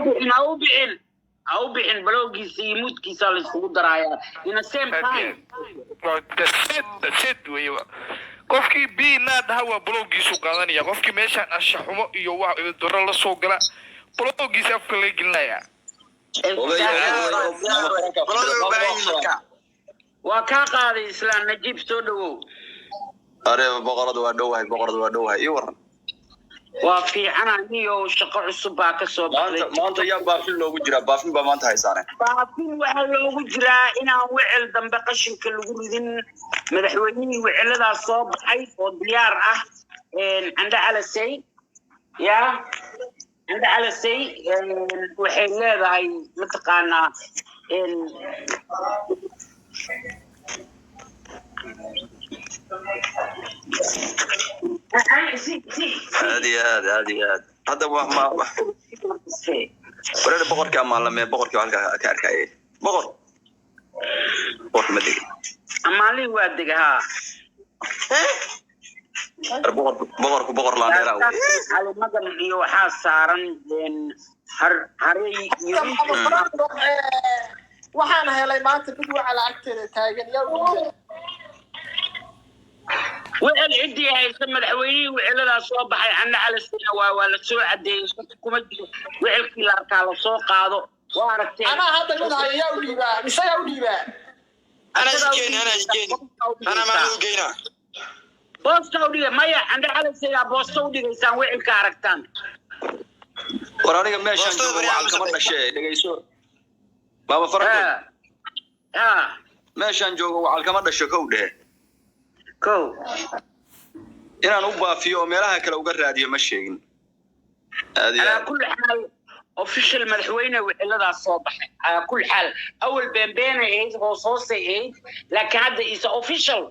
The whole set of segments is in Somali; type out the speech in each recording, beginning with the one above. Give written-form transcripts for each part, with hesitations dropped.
Bixin, ha u bixin, ha u bixin. Block-giisa iyo mute-kiisa la isugu darayaa in the same time. Waa that's it, that's it wey. Qofkii b naa dhaha waa block-giisu qaadanaya. Qofkii meeshaan anshaxumo iyo wax daro la soo gala, block-giisa afka laga gelinaya. Block u baahan yihiin marka. Waa kaa qaaday. Islaan Najiib, soo dhawow. Are, boqorada waa dhowahay, boqorada waa dhowahay. Ii waran. Waa fiican aniyo. Shaqo cusub baa ka soo baxday. Maanta yaa baafin loogu jiraa? Baafin baa maanta haysaane. Baafin waxaa loogu jiraa inaan wecel dambe qashinka lagu ridin. Madaxweynihii weceladaas soo baxay oo diyaar ah, Candhe Calasey. Ya Candhe Calasey, waxay leedahay, mataqaanaa, Aad iyo aad, aad iyo aad. Hadda wa ma wareer boqorkii amaalame, boqorkii halkaa ka arkayay. Boqor, boqorka ma degin? Amaalihii waa dega, haa. War boqorku, boqorku boqor laandheera wey. Calimadan iyo waxaa saaran har harey iyo Waxaan helay maanta mid waca lacagteeda taagan. Yaa u dhiibay? Wecel ciddii haysa, madaxweynihii weceladaa soo baxay. Candhe Calisina waa la soo cadeeyey, shaki kuma jiro. Wecelkii la arkaa lasoo qaado, waa aragteen. Anaa hadda mid haya. Yaa u dhiibaa mise yaa u dhiibaa? Anaa iskeeni, anaa iskeeni, anaa maana u geynaa. Boosta u dhiga. Maya, Candhe Calisina boosta u dhigaysaan wecelka aragtaan. War aniga meeshaan Boostada joogo beri wacal kama dhashe. Dhegayso, Baaba Faranko. Ha. Meeshaan joogo wacal kama dhasho, kow dhehe. Ko. Inaan u baafiyo oo meelaha kale uga raadiyo ma sheegin. Aad iyo calaa aad. Kulli xaal, official madaxweyne wiciladaas soo baxay. Calaa kulli xaal, awal beenbeenay ahayd, hoos hoosay ahayd, laakiin hadda is official.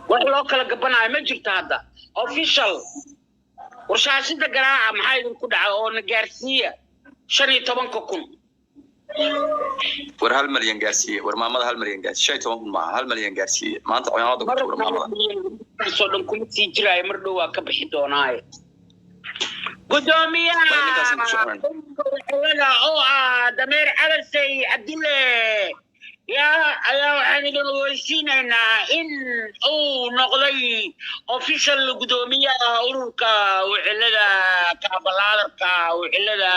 Wax loo kala gabanaayo ma jirto hadda, official. Warshaashida garaaca, maxaa idinku dhaca oo na gaarsiiya 15,000? War 1 malyan gaarsiiye. War maamada 1 malyan gaarsiiye. 15,000 maaha, 1 malyan gaarsiiye. Maanta cimaamada ku tuura maamada. Soo dhan kuma sii jiraayo, mar dhow waa ka bixi doonaaye. Gudoomiyaha Way, ninkaasaan ku soconayn. Wicilada oo ah Dameer Calasey Cabdulle yaa ayaa waxaan idin ogeysiinaynaa in uu noqday official gudoomiyaha ururka wicilada, kaabalaadarka wicilada.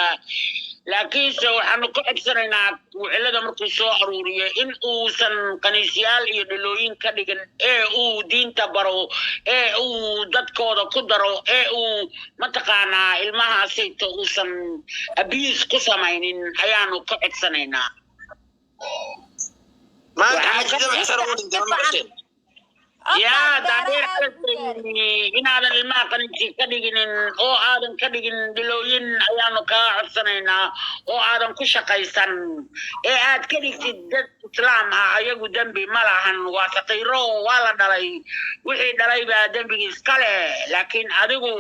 Laakiinse waxaanu ka codsanaynaa wicilada markuu soo aruuriyo in uusan kaniisyaal iyo dhalooyin ka dhigin, ee uu diinta baro, ee uu dadkooda ku daro, ee uu mataqaanaa ilmahaasayto uusan abuse ku samaynin ayaanu ka codsanaynaa. Maanta xaajida maxsar ugu dhintay, ma maqasheen? Yaa Dameer, inaadan ilmaha qaniisi ka dhiginin oo aadan ka dhigin dhilooyin ayaanu kaa codsanaynaa, oo aadan ku shaqaysan, ee aad ka dhigtid dad Islaam ah. Ayagu dembi ma lahan, waa saqiiro, waa la dhalay, wixii dhalay baa dembigii iska leh. Laakiin adigu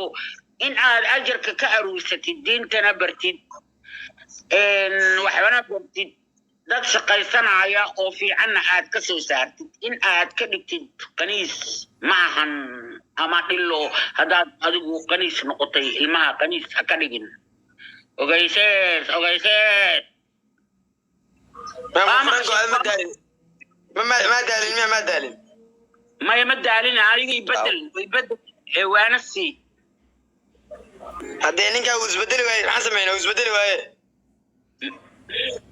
in aad ajarka ka aruursatid, diintana bartid, waxbana bartid, dad shaqaysanaya oo fiicanna aad ka soo saartid. In aad ka dhigtid kaniis ma ahan ama dhilo. Haddaad adigu kaniis noqotay, ilmaha kaniis ha ka dhigin. Ogeysees, ogeysees. Maama Franco, aad ma daalin? Ma daalin miya? Ma daalin? Maya, ma daalin. Adiga ibedel, ibedel ee waana sii. Haddee ninkaa uu isbedeli waaye, maxaan sameynaa? Uu isbedeli waaye.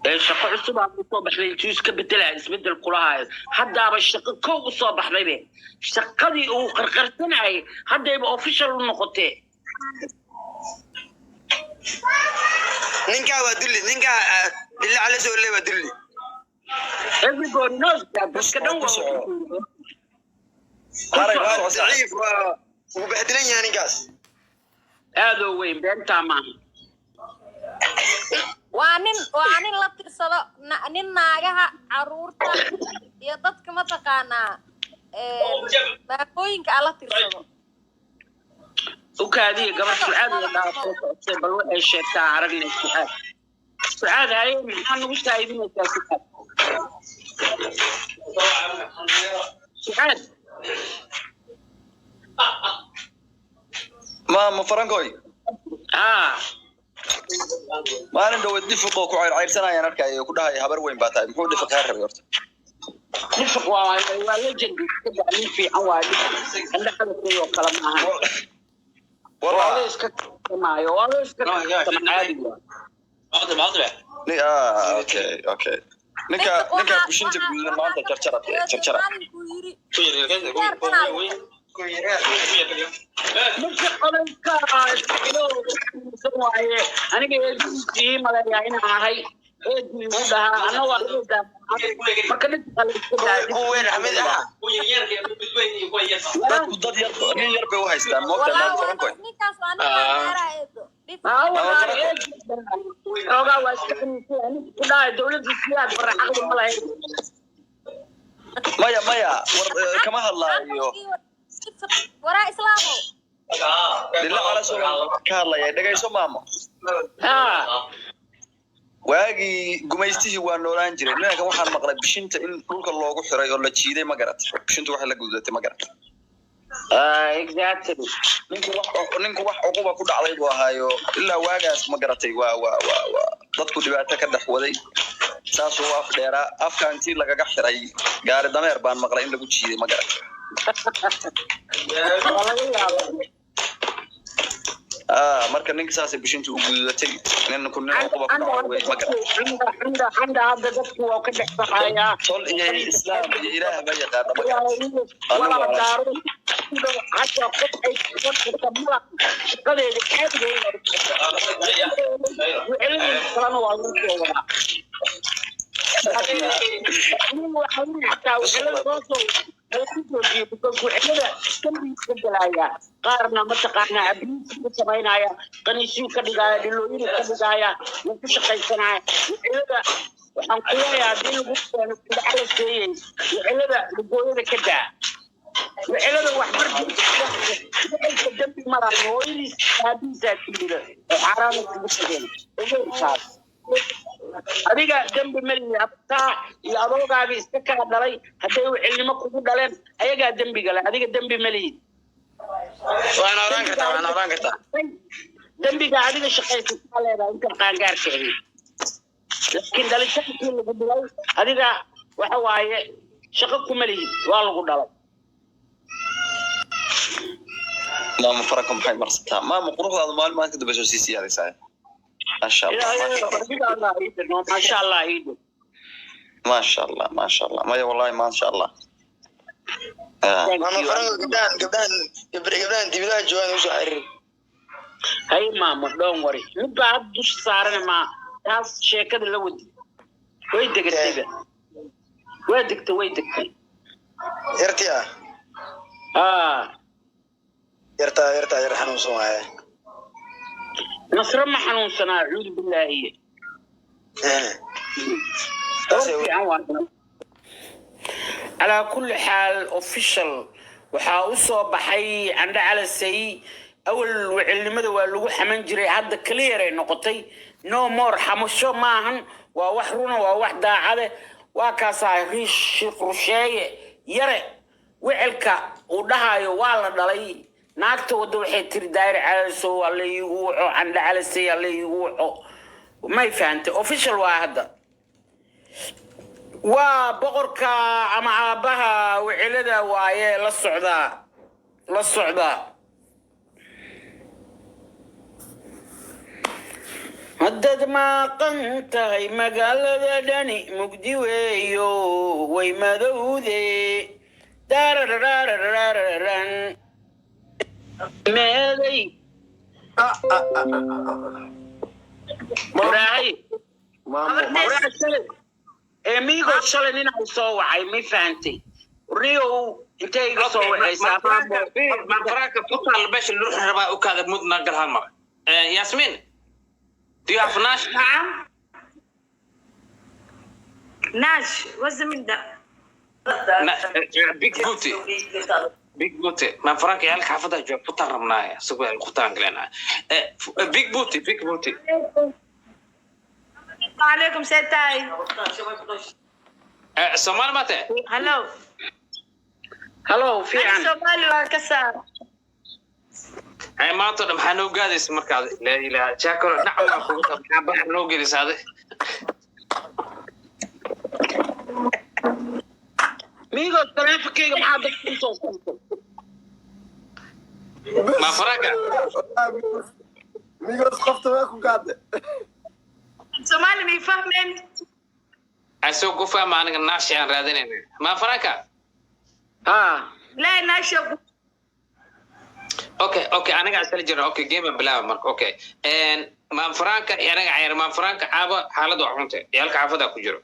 Ee shaqo cusub aa usoo baxday, intuu iska bedelaya isbedel kulahaayo. Haddaaba shaqo kow usoo baxdaybe, shaqadii uu qarqarsanayay haddayba official u noqotee. Ninkaa waa dulli, ninkaa dilla cala soo le waa dulli. Everybody knows that, dadka dhan waa Harag Waa ku soco. daciif, waa wuu bahdilan yahay ninkaas. Aadoo weyn, beentaa maaha. Waa nin la tirsado nin naagaha, caruurta iyo dadka, mataqaanaa, maamooyinka ala tirsado. U kaadiya, gabar Sucaad la dhaha soo socotay. Bal waxay sheegtaa aragnay. Sucaad, Sucaad, haye, maxaa nagu saa'idinaysaa, Sucaad? Sucaad. Maama Farankoy. Haa. Maalin dhaweed dhifiqoo ku cayrcayrsanayaan arkaayo, ku dhahaya habar weyn baa tahay. Muxuu dhifiq kaa rabay horta? Dhifiq waa legend, iska daa, nin fiican waa dhifiq. Indha xalasay oo kale maahan. Waa Wallah. la iska kasamaayo, waa la iska kasama, caadi waa. Ah, okay, ninka bushinta guduudan maanta jarjara, jarjara. Maalinkuu yiri sigaarkanaa. Ninka odayka iska waaye, aniga eeduusii maleeyaa inaan ahay, eedu igu dhahaa, anna waa eedaa. Marka ninka la iska daa. Dadku dad yar, nin yar bay u haystaan, moogta, maam Farankoy. Ninkaas waa nin laandeera, eedo. Haa, wallaahi eedu xoogaa waa iska xanuunsan. Ninka ku dhahay dowladda siyaad bare caqli ma lahayn. Maya, maya, war kama hadlaayo. Waraa islaamo. Dhilla calasoo ka hadlaya, dhegayso maamo. Haa. Waagii gumaystihii waa noolaan jiray. Ninka waxaan maqlay bishinta in dhulka loogu xiray oo la jiiday, ma garat? Bishintu waxay la gudatay, ma garat? Exactly. Ninku wax cuquba ku dhacday buu ahaayo ilaa waagaas, ma garatay? Waa dadku dhibaato ka dhex waday, saasuu af dheeraa. Afka intii lagaga xiray gaari dameer baan maqlay in lagu jiiday, ma garat? Waa laga yaabaa. Ah, marka ninka saasay bishintu u gududatay. Ninku nin cuquba ku dhacday wey, ma garat? Canda hadda dadku waa ka dhex baxayaa. Tol iyo islaam iyo ilaah ma yaqaana, ma garat? Walaa daaro hataa qof ay karta mala shaqadeeda caadigeeda, wicilada kalena waa lagu soo wadaa. Xataa wicilada loo soo lagu joojiyo because wicilada dambiga ka gelaya qaarna, mataqaanaa, abuse ku samaynaya, qaniisuu ka dhigaya, dhilooyin ka dhigaya, wuu ku shaqaysanaya wicilada. Waxaan ku leeyahay, haddii lagu keeno la seeyey wicilada, lugooyada ka daa wicilada. Waxbarka dembi malayo, hooyadiis aabihiisaa timida oo xaaraana kugu tageen, ogeynkaas. Adiga dembi malihi. Abtaa iyo adoogaaga iska kaa dhalay hadday wicilnimo kugu dhaleen, ayagaa dembiga leh, adiga dembi malihid. Waan oran kartaa, waan oran kartaa. Dembiga adiga shaqaysataa leedahay intaan qaangaarka ahayn, laakiin dhalitaankii lagu dhilay adiga waxa waaye shaqo kuma lihid, waa lagu dhalay. Maama Faranka maxay marsataa? Maama, quruxdaadu maalin maalin ka dambaysa sii siyaadaysaa, maasha Allah. Maasha Allah iidho. Maasha Allah, maasha Allah. Maya, wallahi maasha Allah. Ah. Maama Faranka, gabdhahan dibadaha joogaan usoo xiriir. Hay maamo, don't worry, mid baa hadda dusha saaran ma taas sheekada la wadi, way degatayba, waa degtay, way degtay. Yarti ah? Ah. Yartaa yar xanuunsan waaye. Nasro ma xanuunsanaa? Acuudu billaahi. Taasay. Calaa kulli xaal, official waxaa u soo baxay Candhe Calasay. Awal wicilnimada waa lagu xaman jiray, hadda clear ay noqotay, no more xamasho maahan, waa wax runa, waa wax daacade. Waa kaasaa Riish Sheekh Rusheeye yare wicilka uu dhahayo waa la dhalay. Naagta wadda waxay tiri Daayir Calasow alla iigu waco, Candhe Calasay alla iigu waco, may fahantay? Official waa hadda, waa boqorka ama aabbaha wicilada waaye. La socdaa, la socdaa. Haddaad maaqan tahay, magaalada dhani mugdi weeyo, way madowde dararararararan meeday waraahay waraa shalay emigo shalay ninaa soo wacay, ma fahantay? Riow intay iga soo wacaysaa? Mafaraka futal meesha loo rabaa u kaada mudna gal hal mar. Yasmin, do you have Nash? نعم، Nash, what's the mean that? Big booty, big booty. Mafaraka yaalka xaafada joog futaan rabnaa, sugo futaan galena. Big booty, big booty. عليكم سيتاي. Soomaali mate? Hello. Hello. أنا Fiican. Soomaali waa ka saar. Ay maanta dhan maxaa noo gaadaysa markaad laa ilaaha Shaakiro dhinac baa kugu taal, maxaa baxar noo gelisa adi? Migos taleefankayga maxaa dadka usoo siisay? Ma Franka? Migos qofta waa ku gaadde. Soomaali may fahmeen. Asoo ku fahma aniga naashi aan raadinayna. Ma Franka? Haa. Ilaahay naasha. Okay, aniga asal jira. Okay, game aan bilaaba marka. Okay, maan Franka iyo aniga cayar maan Franka caaba xaaladu waa xunte, ciyaalka xaafadaa ku jiro.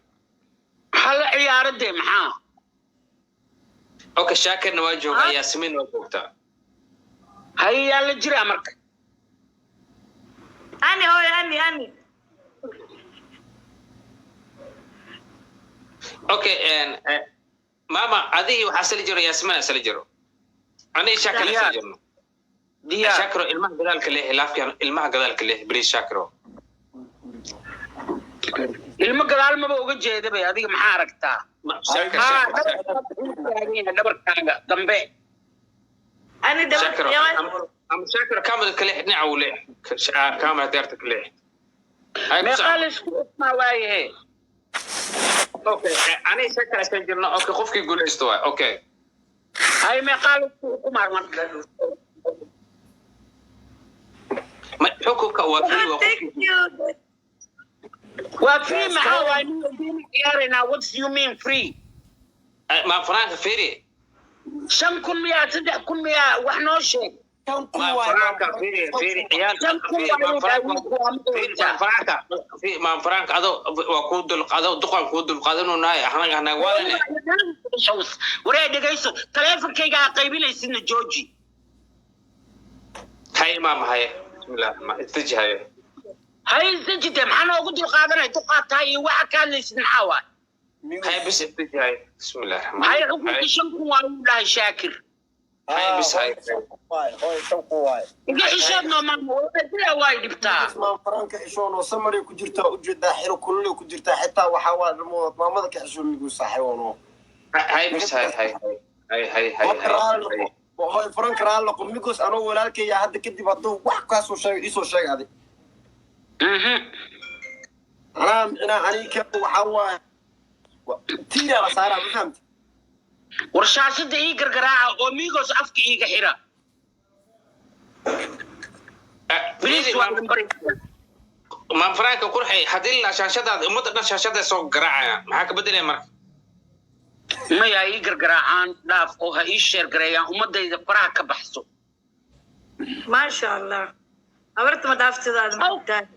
Maxaa la ciyaaro dee maxaa? Okay, Shaakirna waa joogaa, Yaasmiin waa joogtaa. Haye, yaa la jiraa marka? Ani hooyo, ani ani. Okay, mama adigi waxaa sali jiro, Yaasmiin asali jiro, aniga Shaakir asali Diyaar. jirno. Diyaar. Shaakiro ilmaha gadaalka leex, laafkan ilmaha gadaalka leex, beri Shaakiro. Ilmo gadaal maba uga jeeda bay, adiga maxaa aragtaa? Shaakir, haa. Shaakir, Shaakir. Dhabarkaaga dambe. Ani daba. Shaakiro ama Shaakiro kaamada ka leex, dhinaca uu leex kaamada deerta ka leex. Hay ku Meeqaa soco. la isku dhufmaa waayahe? Okay, aniga Shaakir asal jirno. Okay, qofkii guuleysto waay. Okay. Hay, meeqaa la isku xukumaa marka? Ma xukunka waa free, waa Thank qofkii you. Waa free maxaa waay? Nin ciyaaraynaa, what's you mean free? Ma Franka fiiri. 5,000 miyaa, 3,000 miyaa? Wax noo sheeg. Ma Franka fiiri, fiiri ciyaal. 5,000 fiiri ma waa Franka wiilku waa mid fiiri wata. Ma Franka fiiri, ma Franka ado waa kuu dul ado duqan kuu dul qaadanunaay anaga hanaag waadane. Waree, dhegayso, taleefankayga ha qaybinaysidna jooji. Hay maama, haye, bismillah ma istaji, haye. Hay isdejite, maxaa noogu dulqaadanay? Dulqaataa iyo waxa ka hadlaysid maxaa waay? Haye bis, istaji, haye, bismillah. Hay, xukunka 5,000 waa uu dhahay Shaakir. Haye bis, haye. Hooy, 5,000 waay. Iga xishood noo maama, sidaa waay dhibtaa. Maan Franka xishoon oo samaray ku jirtaa, ujeedaa xiro kululay ku jirtaa xitaa waxaa waa dhamood maamada ka xishoon miguu saaxiibono. Haye bis, haye haye haye haye haye haye. Hooy, Franka raalli noqo. Migos anoo walaalkaya hadda kadib hadduu wax kaasoo sheegay iisoo sheeg adi. Anaa micnaa aniga waxaa waaye tiiraa la saaraa, ma fahamti? War shaashada ii gargaraaca oo Migos afka iiga xira. Please, waa idin bari. Maan Franka qurxay, haddii la shaashadaada ummadda dhan shaashada soo garaacaya, maxaa ka bedelaya marka? Maya, ii gargaraacaan dhaaf oo ha ii share gareeyaan, ummadayda faraha ka baxso. Maasha Allah. Habarta ma dhaaftidaada ma tahay.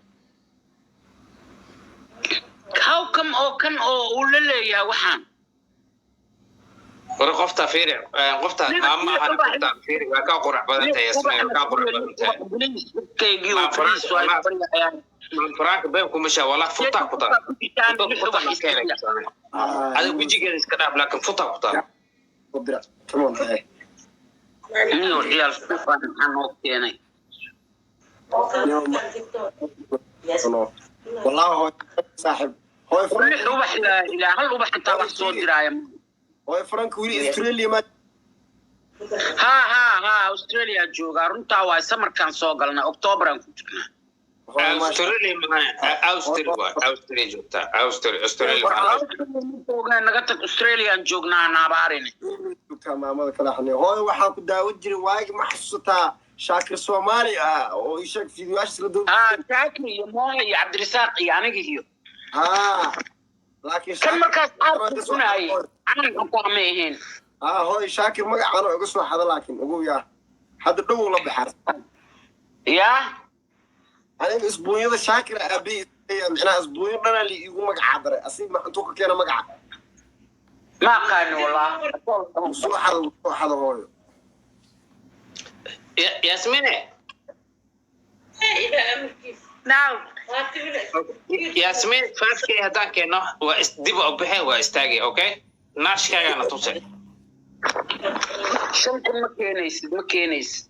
How come oo kan oo uu la leeyahay waxaan? War qofta fiiri, qofta maama ahan, qofta fiiri, waa kaa qurux badan tahay Yasmiin, waa kaa qurux badan tahay. Kaygii oo please, waa idin baryayaan. Maan Franka been kuma shaa wallah, futa ku taa futa ma ka helay adiga, wejigeeda iska dhaaf, laakiin futa ku taa. Come on, hey. Niyo ciyaal suuqan maxaa noo keenay? Wallahi hooy saaxib, hooy. War lix ubax, laa ilaa hal ubax intaa wax soo diraaya. Hooy, Franka weli Australia ma? Ha, Australia joogaa, runtaa waay. Samarkaan soo galnay, Octoberaan ku jirnaa. Australia ma Austria waa Austria joogtaa, Austria, Australia War Australia ma joognaa, naga tag, Australiaan joognaa, naabaarine. Joogtaa maamada kala xanay. Hooy, waxaan ku daawan jiray waagi, ma xasuusataa Shaakir Soomaali ah oo ii sheeg fiidiyoyaashiis la doobi? Haa, Shaakir iyo Mooha iyo Cabdirasaaq iyo aniga iyo Haa, laakiin kan markaas aad ku cunaayay canan xataa ma ahayn. Haa hooy, Shaakir magacaan oo iga soo xada, laakiin ugu yaa hadda dhow la baxaa. Yaa. Aniga isbuunyada Shaakir aabihii micnaha isbuunyo dhanaa la iigu magacaa daray, asig ma intuu ka keena magaca? Ma aqaani wallah. Soo xado, soo xado hooyo. Yasmine. Now. Yasmin, 5K haddaan keenno waa dib u bixe, waa istaagay. Okay, naashkaagaana tusay. 5,000 ma keenaysid, ma keenaysid.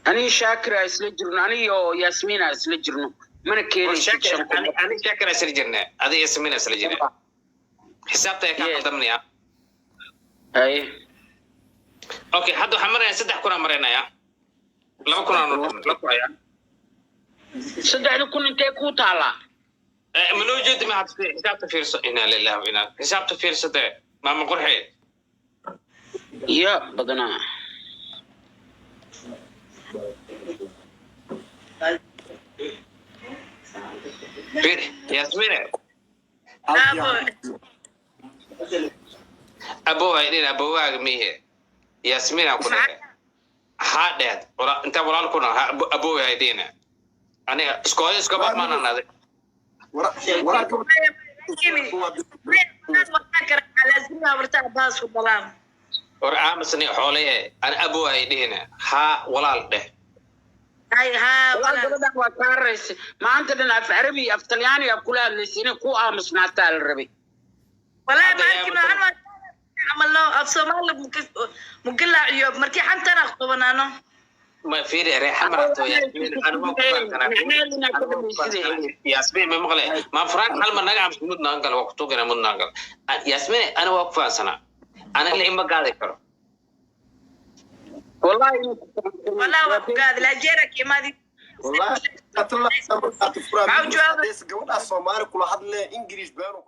Aniga Shaakira isla jirno, aniga oo Yaasmiina isla jirno, mana keenaysid 5,000. Ani Shaakira isla jirne, adi Yasmin isla jirne, xisaabta ayaa kaa qaldamnaya. Haye. Okay, hadda waxaan marayaa 3,000 aan maraynaya. 2000 aanu dhiman la kuhayaa. 3000 intee kuu taallaa? Ma noo jeedi, ma had xisaabta fiirso. Inaa lillahi wa inaa, xisaabta fiirsate, maama qurxee. Ya badanaa. Fiir, Yasmine. Abow ay dhin, abowaaga mihe, Yasmina ku dhehe, haa dhehed inta walaal kuna abow ay dhina, aniga iskooyo iskaba maanan adag. War aamusni xoolaye, ani abow ay dhihina, haa walaal dheh. Walaal, gabadhan waa kaa raysa maanta dhan af Carabi, af Talyaani af kula hadlaysa, inay ku aamusnaataa la rabay. Wallahi ma arkino an camalno af Soomaali mugilaaciyo markii xantana qabanaano. Ma fiiri reexa marato, Yasmin, anigu waan ku fahamsanaa. Yasmin, ma maqle ma Frank hal mar naga amsi mudnaan gal, waa ku tuugana mudnaan gal. Yasmin, ani waa ku fahamsanaa, aniga la ima gaadi karo. Wallahi. Wallahi waa ku gaadi laajeera kiimaadi. Gabadhaa Soomaali kula hadle, English beenu.